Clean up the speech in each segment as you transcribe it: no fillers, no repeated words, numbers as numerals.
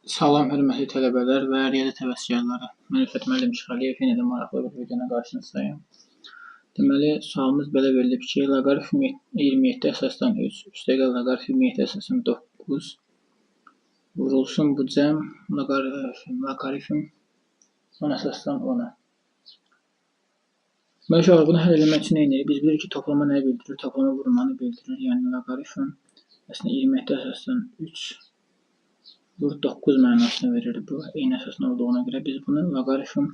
Salam hörmətli tələbələr və riyaziyyat həvəskarları. Mən Ülfət müəllim Şıxəliyev, yenə də maraqlı bir videona qarşınızdayım. Deməli, sualımız belə verilib ki, loqaritm 27 əsasdan 3, üstəgəl loqaritm 27 əsasdan 9 vurulsun bu cəm loqaritm 10 əsasdan 10-a. Deməli, uşaqlar, bunu həll eləmək üçün nə edirik? Biz bilirik ki, toplama nəyi bildirir? Toplama vurmanı bildirir. Yəni, loqaritm əslində 27 əsasdan 3 vur 9 mənasını verir bu. Eyni əsasın olduğuna görə biz bunu loqaritm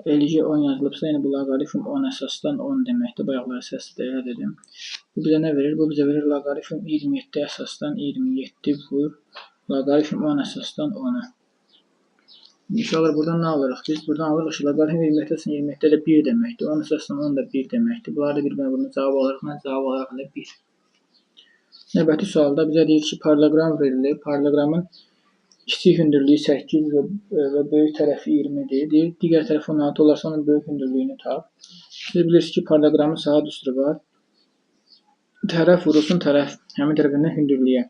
LG 10 yazılıbsa, yəni bu loqaritm 10 əsasdan 10 deməkdir. Bayaqları səslə elə dedim. Bu bizə nə verir? Bu bizə verir loqaritm 27 əsasdan 27 vur loqaritm 10 əsasdan 10-a. İnşallah buradan nə alırıq? Biz buradan alırıq ki, loqaritm 27 əsasdan 27 elə 1 deməkdir. 10 əsasdan 10 da 1 deməkdir. Bunları da bir-birinə bunu cavab alırıq. Nə cavab alırıq? Elə 1. Növbəti sualda bizə deyir ki, paralleloqram verilib. Paralleloqramın kiçik hündürlüyü 8 və böyük tərəfi 20-dir. Deyir, digər tərəfi 16 olarsa onun böyük hündürlüyünü tap. Siz bilirsiniz ki, paralleloqramın saha düsturu var. Tərəf vurulsun tərəf, həmin tərəfindən hündürlüyə.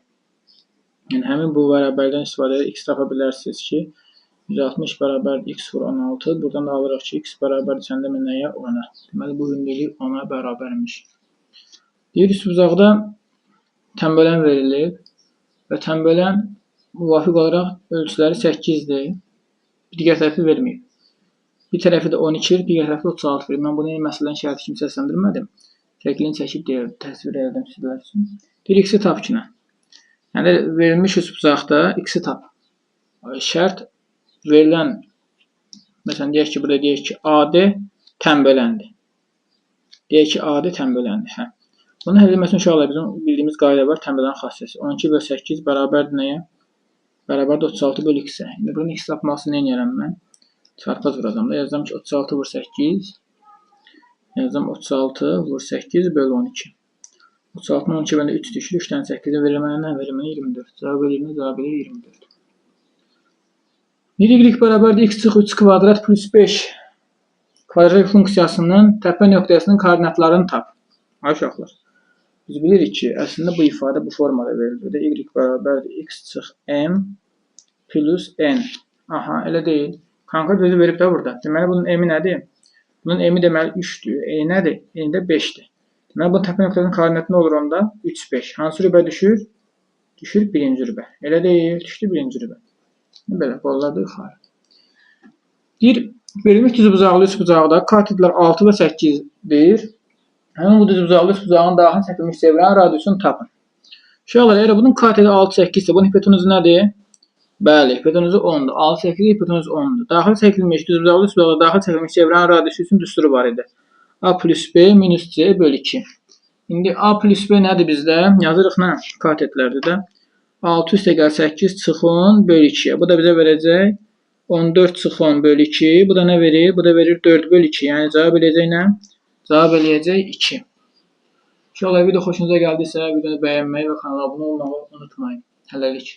Yəni, həmin bu bərabərdən istifadə edərək x tapa bilərsiniz ki, 160 bərabərdir x vur 16. Buradan da alırıq ki, x bərabərdir səndə nəyə? 10-a. Deməli, bu hündürlük 10-a bərabərmiş. Deyir, üçbucaqda tənbələn verilib və tənbələn müvafiq olaraq ölçüləri 8-dir. Digər tərəfi verməyib. Bir tərəfi də 12, digər tərəfi də 36 verir. Mən bunu eyni məsələnin şərti kimi səsləndirmədim. Şəklini çəkib deyir, təsvir elədim sizlər üçün. Deyir, x-i tap ki, nə? Yəni, verilmiş üçbucaqda x-i tap. Şərt verilən, məsələn, deyək ki, burada deyək ki, AD tənbələndir. Deyək ki, AD tənbələndir. Hə. Bunun həll edilməsi üçün uşaqlar, bizim bildiyimiz qayda var, tənbələn xassəsi. 12 böl 8 bərabərdir nəyə? Bərabərdir 36 böl x-ə. İndi bunun x tapmaq üçün nə eləyərəm mən? Çarpaz vuracam da. Yazacağam ki, 36 vur 8. Yazacağam 36 vur 8 böl 12. 36-nın 12 böləndə 3 düşür. 3 dənə 8-i verir mənə nə? Verir mənə 24. Cavab eləyir nə? Cavab eləyir 24. Y bərabərdir x çıx 3 kvadrat plus 5 kvadratik funksiyasının təpə nöqtəsinin koordinatlarını tap. Ay uşaqlar. Biz bilirik ki, əslində bu ifadə bu formada verilir. Y bərabərdir x çıx m plus n. Aha, elə deyil. Konkret özü verib də burada. Deməli, bunun m-i nədir? Bunun m-i deməli 3-dür. E nədir? N də 5-dir. Deməli, bunun təpə nöqtəsinin koordinatı nə olur onda? 3, 5. Hansı rübə düşür? Düşür birinci rübə. Elə deyil, düşdü birinci rübə. Belə, qollar da yuxarı. Deyir, verilmiş düzbucaqlı üçbucaqda katetlər 6 və 8-dir. Həmin bu düzbucaqlı üçbucağın daxil çəkilmiş çevrənin radiusunu tapın. Uşaqlar, əgər bunun kateti 6, 8 isə bunun hipotenuzu nədir? Bəli, hipotenuzu 10-dur. 6, 8 hipotenuz 10-dur. Daxil çəkilmiş düzbucaqlı üçbucaqda daxil çəkilmiş çevrənin radiusu üçün düsturu var idi. A plus B minus C bölü 2. İndi A plus B nədir bizdə? Yazırıq nə? Katetlərdə də. 6 üstəgəl 8 çıx 10 bölü 2-yə. Bu da bizə verəcək 14 çıx 10 bölü 2. Bu da nə verir? Bu da verir 4 bölü 2. Yəni cavab eləyəcək nə? Cavab eləyəcək 2. İnşallah video xoşunuza gəldisə, videonu bəyənməyi və kanala abunə olmağı unutmayın. Hələlik.